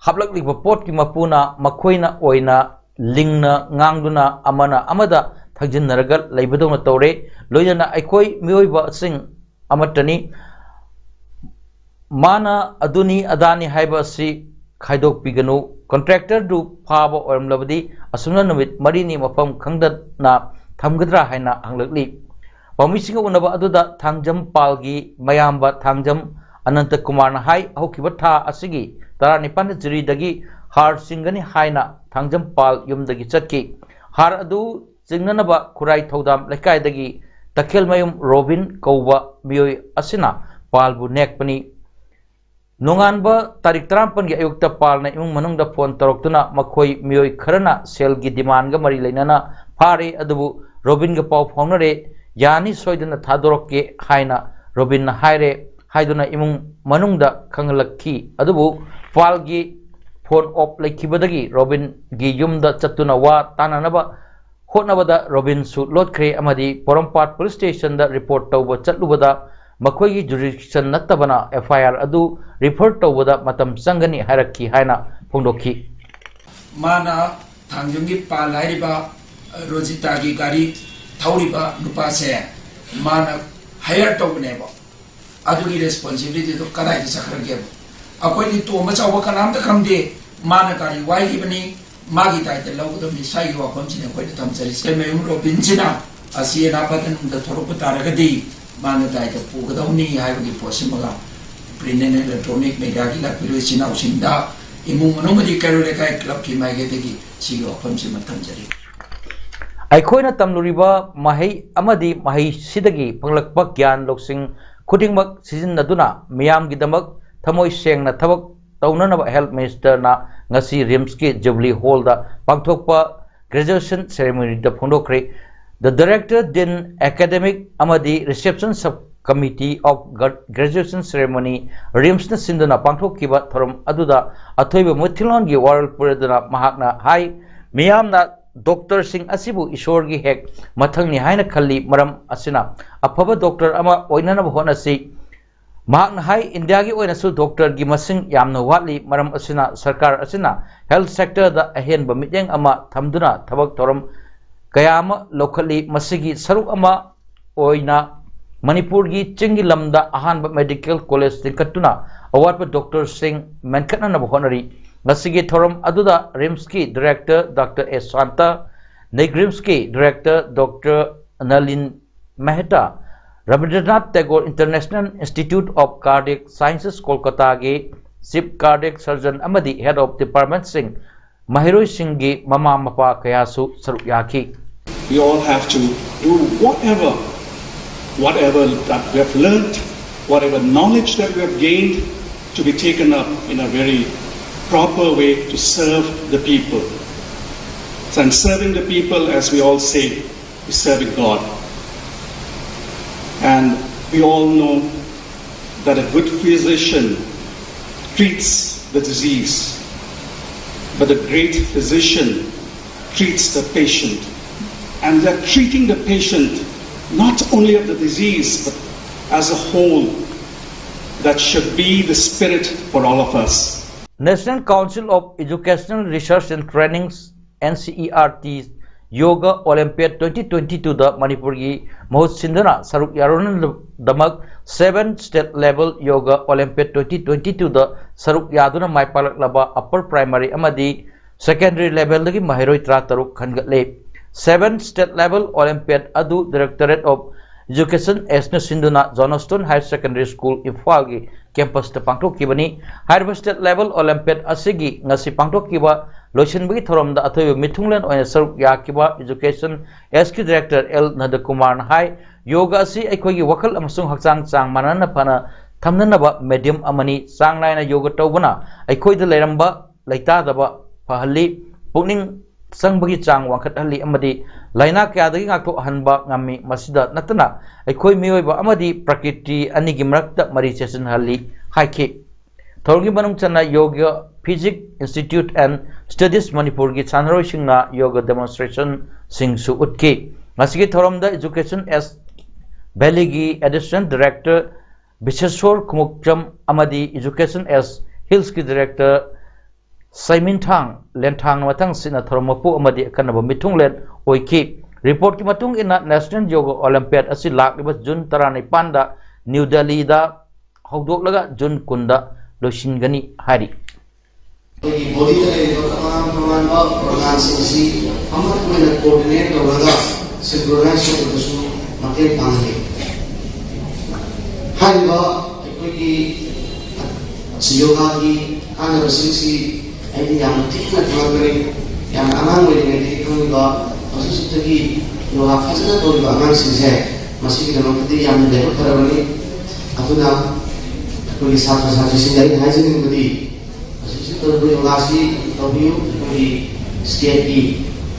ꯍꯥꯞꯂꯛꯂꯤꯕ ꯄꯣꯠꯀꯤ ꯃꯄꯨꯅ ꯃꯈꯣꯏꯅ ꯑꯣꯏꯅ ꯂꯤꯡꯅ ꯉꯥꯡꯗꯨꯅ ꯑꯃꯅ ꯑꯃꯗ ꯊꯛꯖꯤꯟꯅꯔꯒ ꯂꯩꯕꯗꯧꯅ ꯇꯧꯔꯦ꯫ ꯂꯣꯏꯅꯅ ꯑꯩꯈꯣꯏ ꯃꯤꯑꯣꯏꯕꯁꯤꯡ ꯑꯃꯠꯇꯅꯤ, ꯃꯥꯅ ꯑꯗꯨꯅꯤ ꯑꯗꯥꯅꯤ ꯍꯥꯏꯕ ꯑꯁꯤ ꯈꯥꯏꯗꯣꯛꯄꯤꯒꯅꯨ꯫ ꯀꯣꯟꯇ꯭ꯔꯦꯛꯇꯔꯗꯨ ꯐꯥꯕ ꯑꯣꯏꯔꯝꯂꯕꯗꯤ ꯑꯁꯨꯝꯅ ꯅꯨꯃꯤꯠ ꯃꯔꯤꯅꯤ ꯃꯐꯝ ꯈꯪꯗꯅ ꯊꯝꯒꯗ꯭ꯔꯥ ꯍꯥꯏꯅ ꯍꯪꯂꯛꯂꯤ꯫ ꯄꯥꯎꯃꯤꯁꯤꯡꯒ ꯎꯅꯕ ꯑꯗꯨꯗ ꯊꯥꯡꯖꯝ ꯄꯥꯜꯒꯤ ꯃꯌꯥꯝꯕ ꯊꯥꯡꯖꯝ ꯑꯅꯟꯇ ꯀꯨꯃꯥꯔꯅ ꯍꯥꯏ, ꯍꯧꯈꯤꯕ ꯊꯥ ꯑꯁꯤꯒꯤ ꯇꯔꯥꯅꯤꯄꯥꯟꯗ ꯖꯤꯔꯤꯗꯒꯤ ꯍꯥꯔ ꯆꯤꯡꯒꯅꯤ ꯍꯥꯏꯅ ꯊꯥꯡꯖꯝ ꯄꯥꯜ ꯌꯨꯝꯗꯒꯤ ꯆꯠꯈꯤ꯫ ꯍꯥꯔ ꯑꯗꯨ ꯆꯤꯡꯅꯅꯕ ꯈꯨꯔꯥꯏ ꯊꯧꯗꯥꯝ ꯂꯩꯀꯥꯏꯗꯒꯤ ꯇꯈꯦꯜꯃꯌꯨꯝ ꯔꯣꯕꯤꯟ ꯀꯧꯕ ꯃꯤꯑꯣꯏ ꯑꯁꯤꯅ ꯄꯥꯜꯕꯨ ꯅꯦꯛꯄꯅꯤ꯫ ꯅꯣꯡꯉꯥꯟꯕ ꯇꯥꯔꯤꯛ ꯇꯔꯥꯃꯥꯄꯟꯒꯤ ꯑꯌꯨꯛꯇ ꯄꯥꯜꯅ ꯏꯃꯨꯡ ꯃꯅꯨꯡꯗ ꯐꯣꯟ ꯇꯧꯔꯛꯇꯨꯅ ꯃꯈꯣꯏ ꯃꯤꯑꯣꯏ ꯈꯔꯅ ꯁꯦꯜꯒꯤ ꯗꯤꯃꯥꯟꯒ ꯃꯔꯤ ꯂꯩꯅꯅ ꯐꯥꯔꯦ, ꯑꯗꯨꯕꯨ ꯔꯣꯕꯤꯟꯒ ꯄꯥꯎ ꯐꯥꯎꯅꯔꯦ, ꯌꯥꯅꯤ, ꯁꯣꯏꯗꯅ ꯊꯥꯗꯣꯔꯛꯀꯦ ꯍꯥꯏꯅ ꯔꯣꯕꯤꯟꯅ ꯍꯥꯏꯔꯦ ꯍꯥꯏꯗꯨꯅ ꯏꯃꯨꯡ ꯃꯅꯨꯡꯗ ꯈꯪꯍꯜꯂꯛꯈꯤ꯫ ꯑꯗꯨꯕꯨ ꯄꯥꯜꯒꯤ phone off ꯂꯩꯈꯤꯕꯗꯒꯤ ꯔꯣꯕꯤꯟꯒꯤ ꯌꯨꯝꯗ ꯆꯠꯇꯨꯅ ꯋꯥ ꯇꯥꯅꯅꯕ ꯍꯣꯠꯅꯕꯗ ꯔꯣꯕꯤꯟꯁꯨ ꯂꯣꯠꯈ꯭ꯔꯦ ꯑꯃꯗꯤ ꯄꯣꯔꯣꯝꯄꯥꯠ ꯄꯨꯂꯤꯁ ꯁ꯭ꯇꯦꯁꯟꯗ ꯔꯤꯄꯣꯔꯠ ꯇꯧꯕ ꯆꯠꯂꯨꯕꯗ ꯃꯈꯣꯏꯒꯤ ꯖꯨꯔꯤꯁꯗꯤꯛꯁꯟ ꯅꯠꯇꯕꯅ ꯑꯦꯐ ꯑꯥꯏ ꯑꯥꯔ ꯑꯗꯨ ꯔꯤꯐꯔ ꯇꯧꯕꯗ ꯃꯇꯝ ꯆꯪꯒꯅꯤ ꯍꯥꯏꯔꯛꯈꯤ ꯍꯥꯏꯅ ꯐꯣꯡꯗꯣꯛꯈꯤ꯫ ꯃꯥꯅ ꯊꯥꯡꯖꯝꯒꯤ ꯄꯥꯜ ꯍꯥꯏꯔꯤꯕ ꯔꯣꯖꯤꯇꯥꯒꯤ ꯒꯥꯔꯤ ꯊꯧꯔꯤꯕ ꯅꯨꯄꯥꯁꯦ ꯃꯥꯅ ꯍꯥꯏꯌꯔ ꯇꯧꯕꯅꯦꯕ꯫ ꯑꯗꯨꯒꯤ ꯔꯦꯁꯄꯣꯟꯁꯤꯕꯤꯂꯤꯇꯤꯗꯣ ꯀꯗꯥꯏꯗ ꯆꯠꯈ꯭ꯔꯒꯦꯕ? ꯑꯩꯈꯣꯏꯗꯤ ꯇꯣꯝꯕ ꯆꯥꯎꯕ ꯀꯅꯥꯝꯇ ꯈꯪꯗꯦ꯫ ꯃꯥꯅ ꯒꯥꯔꯤ ꯋꯥꯏꯈꯤꯕꯅꯤ, ꯃꯥꯒꯤ ꯗꯥꯏꯇ ꯂꯧꯒꯗꯕꯅꯤ꯫ ꯁ꯭ꯋꯥꯏꯒꯤ ꯋꯥꯐꯝꯁꯤꯅꯤ ꯑꯩꯈꯣꯏꯅ ꯊꯝꯖꯔꯤꯁꯦ꯫ ꯃꯌꯨꯝ ꯔꯣꯕꯤꯟꯁꯤꯅ ꯑꯁꯤ ꯑꯅꯥ ꯐꯠꯇ ꯅꯨꯡꯗ ꯊꯣꯛꯂꯛꯄ ꯇꯥꯔꯒꯗꯤ ꯃꯥꯅ ꯗꯥꯏꯇ ꯄꯨꯒꯗꯧꯅꯤ ꯍꯥꯏꯕꯒꯤ ꯄꯣꯠꯁꯤꯃꯒ ꯄ꯭ꯔꯤꯟ ꯑꯦꯟ ꯏꯂꯦꯛꯇ꯭ꯔꯣꯅꯤꯛ ꯃꯦꯗꯤꯌꯥꯒꯤ ꯂꯥꯛꯄꯤꯔꯣꯏ ꯏꯆꯤꯟ ꯏꯅꯥꯎꯁꯤꯡꯗ, ꯏꯃꯨꯡ ꯃꯅꯨꯡ ꯑꯃꯗꯤ ꯀꯩꯔꯣꯜ ꯂꯩꯀꯥꯏ ꯀ꯭ꯂꯕꯀꯤ ꯃꯥꯏꯀꯩꯗꯒꯤ ꯁꯤꯒꯤ ꯋꯥꯐꯝꯁꯤꯃ ꯊꯝꯖꯔꯤ꯫ ꯑꯩꯈꯣꯏꯅ ꯇꯝꯂꯨꯔꯤꯕ ꯃꯍꯩ ꯑꯃꯗꯤ ꯃꯍꯩꯁꯤꯗꯒꯤ ꯐꯪꯂꯛꯄ ꯒ꯭ꯌꯥꯟ ꯂꯧꯁꯤꯡ ꯈꯨꯗꯤꯡꯃꯛ ꯁꯤꯖꯤꯟꯅꯗꯨꯅ ꯃꯤꯌꯥꯝꯒꯤꯗꯃꯛ ꯊꯃꯣꯏ ꯁꯦꯡꯅ ꯊꯕꯛ ꯇꯧꯅꯅꯕ ꯍꯦꯜꯊ ꯃꯤꯅꯤꯁꯇꯔꯅ ꯉꯁꯤ ꯔꯤꯝꯁꯀꯤ ꯖꯨꯕꯤꯂꯤ ꯍꯣꯜꯗ ꯄꯥꯡꯊꯣꯛꯄ graduation ꯁꯦꯔꯦꯃꯣꯅꯤꯗ ꯐꯣꯡꯗꯣꯛꯈ꯭ꯔꯦ꯫ The Director, Dean, Academic ꯑꯃꯗꯤ Reception Sub Committee of Graduation Ceremony, ꯔꯤꯝꯁꯅ ꯁꯤꯟꯗꯨꯅ ꯄꯥꯡꯊꯣꯛꯈꯤꯕ ꯊꯧꯔꯝ ꯑꯗꯨꯗ ꯑꯊꯣꯏꯕ ꯃꯨꯊꯤꯂꯣꯟꯒꯤ ꯋꯥꯔꯣꯜ ꯄꯨꯔꯗꯨꯅ ꯃꯍꯥꯛꯅ ꯍꯥꯏ, ꯃꯤꯌꯥꯝꯅ ꯗꯣꯛꯇꯔꯁꯤꯡ ꯑꯁꯤꯕꯨ ꯏꯁꯣꯔꯒꯤ ꯍꯦꯛ ꯃꯊꯪꯅꯤ ꯍꯥꯏꯅ ꯈꯜꯂꯤ꯫ ꯃꯔꯝ ꯑꯁꯤꯅ ꯑꯐꯕ ꯗꯣꯛꯇꯔ ꯑꯃ ꯑꯣꯏꯅꯅꯕ ꯍꯣꯠꯅꯁꯤ꯫ ꯃꯍꯥꯛꯅ ꯍꯥꯏ, ꯏꯟꯗꯤꯌꯥꯒꯤ ꯑꯣꯏꯅꯁꯨ ꯗꯣꯛꯇꯔꯒꯤ ꯃꯁꯤꯡ ꯌꯥꯝꯅ ꯋꯥꯠꯂꯤ꯫ ꯃꯔꯝ ꯑꯁꯤꯅ ꯁꯔꯀꯥꯔ ꯑꯁꯤꯅ ꯍꯦꯜꯊ ꯁꯦꯛꯇꯔꯗ ꯑꯍꯦꯟꯕ ꯃꯤꯠꯌꯦꯡ ꯑꯃ ꯊꯝꯗꯨꯅ ꯊꯕꯛ ꯊꯧꯔꯝ ꯀꯌꯥ ꯑꯃ ꯂꯧꯈꯠꯂꯤ꯫ ꯃꯁꯤꯒꯤ ꯁꯔꯨꯛ ꯑꯃ ꯑꯣꯏꯅ ꯃꯅꯤꯄꯨꯔꯒꯤ ꯆꯤꯡꯒꯤ ꯂꯝꯗ ꯑꯍꯥꯟꯕ ꯃꯦꯗꯤꯀꯦꯜ ꯀꯣꯂꯦꯖ ꯂꯤꯡꯈꯠꯇꯨꯅ ꯑꯋꯥꯠꯄ ꯗꯣꯛꯇꯔꯁꯤꯡ ꯃꯦꯟꯈꯠꯅꯅꯕ ꯍꯣꯠꯅꯔꯤ꯫ ꯉꯁꯤꯒꯤ ꯊꯧꯔꯝ ꯑꯗꯨꯗ ꯔꯤꯝꯁꯀꯤ ꯗꯤꯔꯦꯛꯇꯔ ꯗꯥꯛꯇꯔ ꯑꯦꯁ ꯁꯥꯟꯇ, ꯅꯤꯒ꯭ꯔꯤꯝꯁꯀꯤ director doctor Nalin Mehta, Rabindranath Tagore international institute of cardiac sciences ꯀꯣꯜꯀꯇꯥꯒꯤ ꯆꯤꯐ ꯀꯥꯔꯗꯤꯌꯦꯛ ꯁꯔꯖꯟ ꯑꯃꯗꯤ ꯍꯦꯗ ꯑꯣꯐ ꯗꯤꯄꯥꯔꯠꯃꯦꯟꯠꯁꯤꯡ, ꯃꯍꯩꯔꯣꯏꯁꯤꯡꯒꯤ ꯃꯃꯥ ꯃꯄꯥ ꯀꯌꯥꯁꯨ ꯁꯔꯨꯛ ꯌꯥꯈꯤ꯫ We all have to do whatever, whatever that we have learned, whatever knowledge that we have gained, to be taken up in a very proper way to serve the people. And serving the people, as we all say, is serving God. And we all know that a good physician treats the disease. But the great physician treats the patient, and they're treating the patient not only of the disease, but as a whole. That should be the spirit for all of us. National Council of Educational Research and Trainings, NCERT, Yoga Olympiad twenty twenty-two ꯗ ꯃꯅꯤꯄꯨꯔꯒꯤ ꯃꯍꯨꯠ ꯁꯤꯟꯗꯨꯅ ꯁꯔꯨꯛ ꯌꯥꯔꯨꯅꯕꯗꯃꯛ seven State Level Yoga Olympiad twenty twenty-two ꯗ ꯁꯔꯨꯛ ꯌꯥꯗꯨꯅ ꯃꯥꯏ ꯄꯥꯛꯂꯛꯂꯕ upper primary ꯑꯃꯗꯤ secondary level ꯗꯒꯤ ꯃꯍꯩꯔꯣꯏ ꯇꯔꯥꯇꯔꯨꯛ ꯈꯟꯒꯠꯂꯦ꯫ Seven State Level Olympiad ꯑꯗꯨ Directorate of Education ꯑꯦꯁꯅ ꯁꯤꯟꯗꯨꯅ Johnston Higher Secondary School ꯏꯝꯐꯥꯜꯒꯤ campus ꯇ ꯄꯥꯡꯊꯣꯛꯈꯤꯕꯅꯤ꯫ ꯍꯥꯏꯔꯤꯕ State Level Olympiad ꯑꯁꯤꯒꯤ ꯉꯁꯤ ꯄꯥꯡꯊꯣꯛꯈꯤꯕ ꯂꯣꯏꯁꯤꯟꯕꯒꯤ ꯊꯧꯔꯝꯗ ꯑꯊꯣꯏꯕ ꯃꯤꯊꯨꯡꯂꯦꯟ ꯑꯣꯏꯅ ꯁꯔꯨꯛ ꯌꯥꯈꯤꯕ Education ꯑꯦꯁꯀꯤ Director ꯑꯦꯜ ꯅꯟꯗꯀꯨꯃꯥꯔꯅ ꯍꯥꯏ, ꯌꯣꯒ ꯑꯁꯤ ꯑꯩꯈꯣꯏꯒꯤ ꯋꯥꯈꯜ ꯑꯃꯁꯨꯡ ꯍꯛꯆꯥꯡ ꯆꯥꯡ ꯃꯥꯟꯅꯅ ꯐꯅ ꯊꯝꯅꯅꯕ medium ꯑꯃꯅꯤ꯫ ꯆꯥꯡ ꯅꯥꯏꯅ ꯌꯣꯒ ꯇꯧꯕꯅ ꯑꯩꯈꯣꯏꯗ ꯂꯩꯔꯝꯕ ꯂꯩꯇꯥꯗꯕ ꯐꯍꯜꯂꯤ, ꯄꯨꯛꯅꯤꯡ ꯆꯪꯕꯒꯤ ꯆꯥꯡ ꯋꯥꯡꯈꯠꯍꯜꯂꯤ ꯑꯃꯗꯤ ꯂꯥꯏꯅꯥ ꯀꯌꯥꯗꯒꯤ ꯉꯥꯛꯊꯣꯛꯍꯟꯕ ꯉꯝꯃꯤ꯫ ꯃꯁꯤꯗ ꯅꯠꯇꯅ ꯑꯩꯈꯣꯏ ꯃꯤꯑꯣꯏꯕ ꯑꯃꯗꯤ ꯄ꯭ꯔꯀ꯭ꯔꯤꯇꯤ ꯑꯅꯤꯒꯤ ꯃꯔꯛꯇ ꯃꯔꯤ ꯆꯦꯁꯤꯟꯍꯜꯂꯤ ꯍꯥꯏꯈꯤ꯫ ꯊꯧꯔꯝꯒꯤ ꯃꯅꯨꯡ ꯆꯟꯅ Yoga Physique Institute and Studies ꯃꯅꯤꯄꯨꯔꯒꯤ ꯁꯥꯟꯅꯔꯣꯏꯁꯤꯡꯅ ꯌꯣꯒ demonstration ꯁꯤꯡꯁꯨ ꯎꯠꯈꯤ꯫ ꯉꯁꯤꯒꯤ ꯊꯧꯔꯝꯗ Education ꯑꯦꯁ Valley ꯒꯤ Additional Director ꯕꯤꯁꯦꯁꯣꯔ ꯈꯨꯃꯨꯛꯆꯝ ꯑꯃꯗꯤ Education ꯑꯦꯁ Hills ꯀꯤ Director ꯁꯩꯃꯤꯟꯊꯥꯡ ꯂꯦꯟꯊꯥꯡꯅ ꯃꯊꯪ ꯁꯤꯠꯅ ꯊꯧꯔꯝ ꯃꯄꯨ ꯑꯃꯗꯤ ꯑꯀꯟꯅꯕ ꯃꯤꯊꯨꯡꯂꯦꯟ ꯑꯣꯏꯈꯤ꯫ Report ꯀꯤ ꯃꯇꯨꯡ ꯏꯟꯅ National Yoga Olympiad ꯑꯁꯤ ꯂꯥꯛꯂꯤꯕ ꯖꯨꯟ ꯇꯔꯥꯅꯤꯄꯥꯟꯗ ꯅ꯭ꯌꯨ ꯗꯦꯜꯂꯤꯗ ꯍꯧꯗꯣꯛꯂꯒ ꯖꯨꯟ ꯀꯨꯟꯗ ꯂꯣꯏꯁꯤꯟꯒꯅꯤ ꯍꯥꯏꯔꯤ꯫ ꯑꯩꯈꯣꯏꯒꯤ ꯕꯣꯗꯤꯗ ꯂꯩꯔꯤꯕ ꯇꯣꯉꯥꯟ ꯇꯣꯉꯥꯟꯕ ꯑꯣꯔꯒꯥꯟꯁꯤꯡ ꯑꯁꯤ ꯑꯃꯠꯇ ꯑꯣꯏꯅ ꯀꯣꯑꯣꯔꯗꯤꯅꯦꯠ ꯇꯧꯔꯒ ꯁꯤꯟꯀ꯭ꯔꯣꯅꯥꯏꯁ ꯇꯧꯕꯗꯁꯨ ꯃꯇꯦꯡ ꯄꯥꯡꯍꯜꯂꯤ꯫ ꯍꯥꯏꯔꯤꯕ ꯑꯩꯈꯣꯏꯒꯤ ꯌꯣꯒꯥꯒꯤ ꯀꯥꯟꯅꯕꯁꯤꯡꯁꯤ ꯑꯩꯗꯤ ꯌꯥꯝꯅ ꯊꯤꯅ ꯈꯪꯂꯛꯄꯅꯤ꯫ ꯌꯥꯝꯅ ꯑꯉꯥꯡ ꯑꯣꯏꯔꯤꯉꯩꯗꯒꯤ ꯈꯪꯂꯤꯕ ꯍꯧꯖꯤꯛ ꯍꯧꯖꯤꯛꯇꯒꯤ ꯌꯣꯒꯥ ꯐꯖꯅ ꯇꯧꯔꯤꯕ ꯑꯉꯥꯡꯁꯤꯡꯁꯦ ꯃꯁꯤꯒꯤꯗꯃꯛꯇꯗꯤ ꯌꯥꯝꯅ ꯂꯥꯏꯕꯛ ꯐꯔꯕꯅꯤ꯫ ꯑꯗꯨꯅ ꯑꯩꯈꯣꯏꯒꯤ ꯁꯥꯇ꯭ꯔ ꯁꯥꯇ꯭ꯔꯤꯁꯤꯡꯗ ꯑꯩꯅ ꯍꯥꯏꯖꯅꯤꯡꯕꯗꯤ ꯍꯧꯖꯤꯛ ꯍꯧꯖꯤꯛ ꯇꯧꯔꯤꯕ ꯌꯣꯒꯥꯁꯤ ꯇꯧꯕꯤꯌꯨ꯫ ꯑꯩꯈꯣꯏꯒꯤ ꯁ꯭ꯇꯦꯠꯀꯤ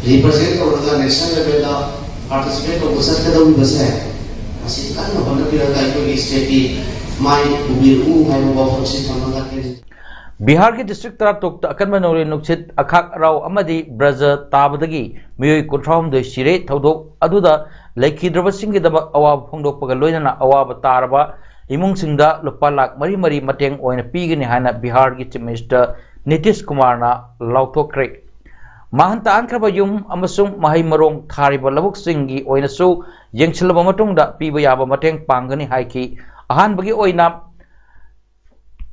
ꯔꯤꯄ꯭ꯔꯖꯦꯟ ꯇꯧꯔꯒ ꯅꯦꯁꯅꯦꯜ ꯂꯦꯚꯦꯜꯗ ꯄꯥꯔꯇꯤꯁꯤꯄꯦꯠ ꯇꯧꯕ ꯆꯠꯀꯗꯧꯔꯤꯕꯁꯦ ꯃꯁꯤ ꯀꯟꯅ ꯍꯣꯠꯅꯕꯤꯔꯒ ꯑꯩꯈꯣꯏꯒꯤ ꯁ꯭ꯇꯦꯠꯀꯤ ꯃꯥꯏ ꯄꯨꯕꯤꯔꯛꯎ ꯍꯥꯏꯕ ꯋꯥꯐꯝꯁꯤ ꯊꯝꯃꯒ ꯑꯩ ꯕꯤꯍꯥꯔꯒꯤ ꯗꯤꯁꯇ꯭ꯔꯤꯛ ꯇꯔꯥꯇꯔꯨꯛꯇ ꯑꯀꯟꯕ ꯅꯣꯡꯂꯩ ꯅꯨꯡꯁꯤꯠ, ꯑꯈꯥꯛ ꯑꯔꯥꯎ ꯑꯃꯗꯤ ꯕ꯭ꯔꯖ ꯇꯥꯕꯗꯒꯤ ꯃꯤꯑꯣꯏ ꯀꯨꯟꯊ꯭ꯔꯥꯍꯨꯝꯗꯣꯏ ꯁꯤꯔꯦ꯫ ꯊꯧꯗꯣꯛ ꯑꯗꯨꯗ ꯂꯩꯈꯤꯗ꯭ꯔꯕꯁꯤꯡꯒꯤꯗꯃꯛ ꯑꯋꯥꯕ ꯐꯣꯡꯗꯣꯛꯄꯒ ꯂꯣꯏꯅꯅ ꯑꯋꯥꯕ ꯇꯥꯔꯕ ꯏꯃꯨꯡꯁꯤꯡꯗ ꯂꯨꯄꯥ ꯂꯥꯈ ꯃꯔꯤ ꯃꯔꯤ ꯃꯇꯦꯡ ꯑꯣꯏꯅ ꯄꯤꯒꯅꯤ ꯍꯥꯏꯅ ꯕꯤꯍꯥꯔꯒꯤ ꯆꯤꯐ ꯃꯤꯅꯤꯁꯇꯔ ꯅꯤꯇꯤꯁ ꯀꯨꯃꯥꯔꯅ ꯂꯥꯎꯊꯣꯛꯈ꯭ꯔꯦ꯫ ꯃꯥꯡꯍꯟ ꯇꯥꯍꯟꯈ꯭ꯔꯕ ꯌꯨꯝ ꯑꯃꯁꯨꯡ ꯃꯍꯩ ꯃꯔꯣꯡ ꯊꯥꯔꯤꯕ ꯂꯧꯕꯨꯛꯁꯤꯡꯒꯤ ꯑꯣꯏꯅꯁꯨ ꯌꯦꯡꯁꯤꯜꯂꯕ ꯃꯇꯨꯡꯗ ꯄꯤꯕ ꯌꯥꯕ ꯃꯇꯦꯡ ꯄꯥꯡꯒꯅꯤ ꯍꯥꯏꯈꯤ꯫ ꯑꯍꯥꯟꯕꯒꯤ ꯑꯣꯏꯅ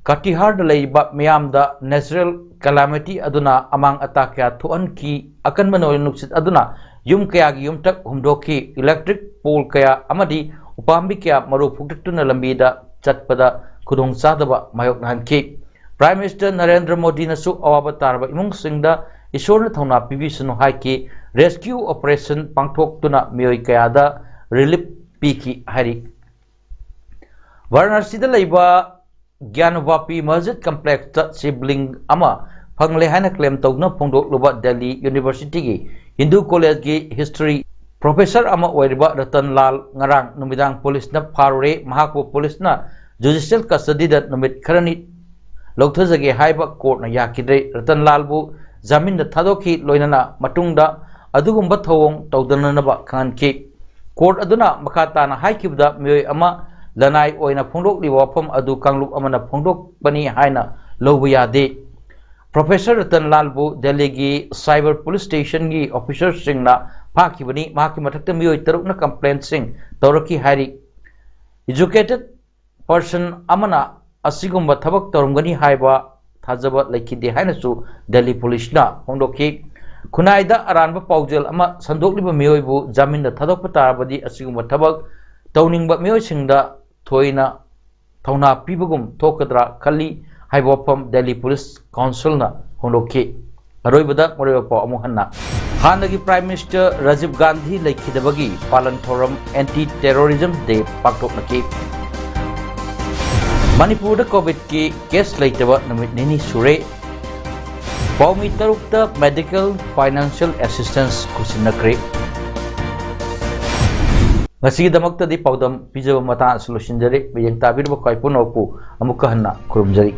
ꯀꯇꯤꯍꯥꯔꯗ ꯂꯩꯔꯤꯕ ꯃꯤꯌꯥꯝꯗ natural calamity ꯑꯗꯨꯅ ꯑꯃꯥꯡ ꯑꯇꯥ ꯀꯌꯥ ꯊꯣꯛꯍꯟꯈꯤ꯫ ꯑꯀꯟꯕ ꯅꯣꯡꯂꯩ ꯅꯨꯡꯁꯤꯠ ꯑꯗꯨꯅ ꯌꯨꯝ ꯀꯌꯥꯒꯤ ꯌꯨꯝꯊꯛ ꯍꯨꯝꯗꯣꯛꯈꯤ, electric pole ꯀꯌꯥ ꯑꯃꯗꯤ ꯎꯄꯥꯝꯕꯤ ꯀꯌꯥ ꯃꯔꯨ ꯐꯨꯛꯇꯠꯇꯨꯅ ꯂꯝꯕꯤꯗ ꯆꯠꯄꯗ ꯈꯨꯗꯣꯡꯆꯥꯗꯕ ꯃꯥꯌꯣꯛꯅꯍꯟꯈꯤ꯫ Prime Minister ꯅꯔꯦꯟꯗ꯭ꯔ ꯃꯣꯗꯤꯅꯁꯨ ꯑꯋꯥꯕ ꯇꯥꯔꯕ ꯏꯃꯨꯡꯁꯤꯡꯗ ꯏꯁꯣꯔꯅ ꯊꯧꯅꯥ ꯄꯤꯕꯤꯁꯅꯨ ꯍꯥꯏꯈꯤ꯫ Rescue operation ꯄꯥꯡꯊꯣꯛꯇꯨꯅ ꯃꯤꯑꯣꯏ ꯀꯌꯥꯗ relief ꯄꯤꯈꯤ ꯍꯥꯏꯔꯤ꯫ ꯚꯥꯔꯥꯅꯥꯁꯤꯗ ꯂꯩꯕ ꯒ꯭ꯌꯥꯟꯋꯥꯄꯤ ꯃꯁꯖꯤꯗ complex ꯇ ꯁꯤꯕꯂꯤꯡ ꯑꯃ ꯐꯪꯂꯦ ꯍꯥꯏꯅ claim ꯇꯧꯗꯨꯅ ꯐꯣꯡꯗꯣꯛꯂꯨꯕ ꯗꯦꯜꯂꯤ ꯌꯨꯅꯤꯚꯔꯁꯤꯇꯤꯒꯤ ꯍꯤꯟꯗꯨ ꯀꯣꯂꯦꯖꯀꯤ history professor ꯑꯃ ꯑꯣꯏꯔꯤꯕ ꯔꯇꯟ ꯂꯥꯜ ꯉꯔꯥꯡ ꯅꯨꯃꯤꯗꯥꯡ ꯄꯨꯂꯤꯁꯅ ꯐꯥꯔꯨꯔꯦ꯫ ꯃꯍꯥꯛꯄꯨ ꯄꯨꯂꯤꯁꯅ judicial custody ꯗ ꯅꯨꯃꯤꯠ ꯈꯔꯅꯤ ꯂꯧꯊꯖꯒꯦ ꯍꯥꯏꯕ ꯀꯣꯔꯠꯅ ꯌꯥꯈꯤꯗ꯭ꯔꯦ꯫ ꯔꯇꯟ ꯂꯥꯜꯕꯨ ꯖꯥꯃꯤꯟꯗ ꯊꯥꯗꯣꯛꯈꯤ꯫ ꯂꯣꯏꯅꯅ ꯃꯇꯨꯡꯗ ꯑꯗꯨꯒꯨꯝꯕ ꯊꯧꯑꯣꯡ ꯇꯧꯗꯅꯅꯕ ꯈꯪꯍꯟꯈꯤ꯫ ꯀꯣꯔꯠ ꯑꯗꯨꯅ ꯃꯈꯥ ꯇꯥꯅ ꯍꯥꯏꯈꯤꯕꯗ, ꯃꯤꯑꯣꯏ ꯑꯃ ꯂꯅꯥꯏ ꯑꯣꯏꯅ ꯐꯣꯡꯗꯣꯛꯂꯤꯕ ꯋꯥꯐꯝ ꯑꯗꯨ ꯀꯥꯡꯂꯨꯞ ꯑꯃꯅ ꯐꯣꯡꯗꯣꯛꯄꯅꯤ ꯍꯥꯏꯅ ꯂꯧꯕ ꯌꯥꯗꯦ꯫ Professor ꯔꯇꯟ ꯂꯥꯜꯕꯨ ꯗꯦꯜꯂꯤꯒꯤ cyber police station ꯒꯤ officer ꯁꯤꯡꯅ ꯐꯥꯈꯤꯕꯅꯤ꯫ ꯃꯍꯥꯛꯀꯤ ꯃꯊꯛꯇ ꯃꯤꯑꯣꯏ ꯇꯔꯨꯛꯅ complaint ꯁꯤꯡ ꯇꯧꯔꯛꯈꯤ ꯍꯥꯏꯔꯤ꯫ Educated person ꯑꯃꯅ ꯑꯁꯤꯒꯨꯝꯕ ꯊꯕꯛ ꯇꯧꯔꯝꯒꯅꯤ ꯍꯥꯏꯕ ꯊꯥꯖꯕ ꯂꯩꯈꯤꯗꯦ ꯍꯥꯏꯅꯁꯨ ꯗꯦꯜꯂꯤ ꯄꯨꯂꯤꯁꯅ ꯐꯣꯡꯗꯣꯛꯈꯤ꯫ ꯈꯨꯟꯅꯥꯏꯗ ꯑꯔꯥꯟꯕ ꯄꯥꯎꯖꯦꯜ ꯑꯃ ꯁꯟꯗꯣꯛꯂꯤꯕ ꯃꯤꯑꯣꯏꯕꯨ ꯖꯥꯃꯤꯟꯗ ꯊꯥꯗꯣꯛꯄ ꯇꯥꯔꯕꯗꯤ ꯑꯁꯤꯒꯨꯝꯕ ꯊꯕꯛ ꯇꯧꯅꯤꯡꯕ ꯃꯤꯑꯣꯏꯁꯤꯡꯗ ꯊꯣꯏꯅ ꯊꯧꯅꯥ ꯄꯤꯕꯒꯨꯝ ꯊꯣꯛꯀꯗ꯭ꯔꯥ ꯈꯜꯂꯤ ꯍꯥꯏꯕ ꯋꯥꯐꯝ ꯗꯦꯜꯂꯤ ꯄꯨꯂꯤꯁ ꯀꯥꯎꯟꯁꯤꯜꯅ ꯐꯣꯡꯗꯣꯛꯈꯤ꯫ ꯑꯔꯣꯏꯕꯗ ꯃꯔꯨꯑꯣꯏꯕ ꯄꯥꯎ ꯑꯃꯨꯛ ꯍꯟꯅ꯫ ꯍꯥꯟꯅꯒꯤ Prime Minister ꯔꯥꯖꯤꯕ ꯒꯥꯟꯙꯤ ꯂꯩꯈꯤꯗꯕꯒꯤ ꯄꯥꯂꯟ ꯊꯧꯔꯝ Anti Terrorism Day ꯄꯥꯡꯊꯣꯛꯅꯈꯤ꯫ ꯃꯅꯤꯄꯨꯔꯗ COVID ꯀꯤ case ꯂꯩꯇꯕ ꯅꯨꯃꯤꯠ ꯅꯤꯅꯤ ꯁꯨꯔꯦ꯫ ꯄꯥꯎꯃꯤ ꯇꯔꯨꯛꯇ medical financial assistance ꯈꯨꯠꯁꯤꯟꯅꯈ꯭ꯔꯦ꯫ ꯉꯁꯤꯒꯤꯗꯃꯛꯇꯗꯤ ꯄꯥꯎꯗꯝ ꯄꯤꯖꯕ ꯃꯇꯥꯡ ꯑꯁꯤꯗ ꯂꯣꯏꯁꯤꯟꯖꯔꯦ꯫ ꯃꯤꯠꯌꯦꯡ ꯇꯥꯕꯤꯔꯤꯕ ꯈ꯭ꯋꯥꯏ ꯄꯨꯝꯅꯃꯛꯄꯨ ꯑꯃꯨꯛꯀ ꯍꯟꯅ ꯈꯨꯔꯨꯝꯖꯔꯤ꯫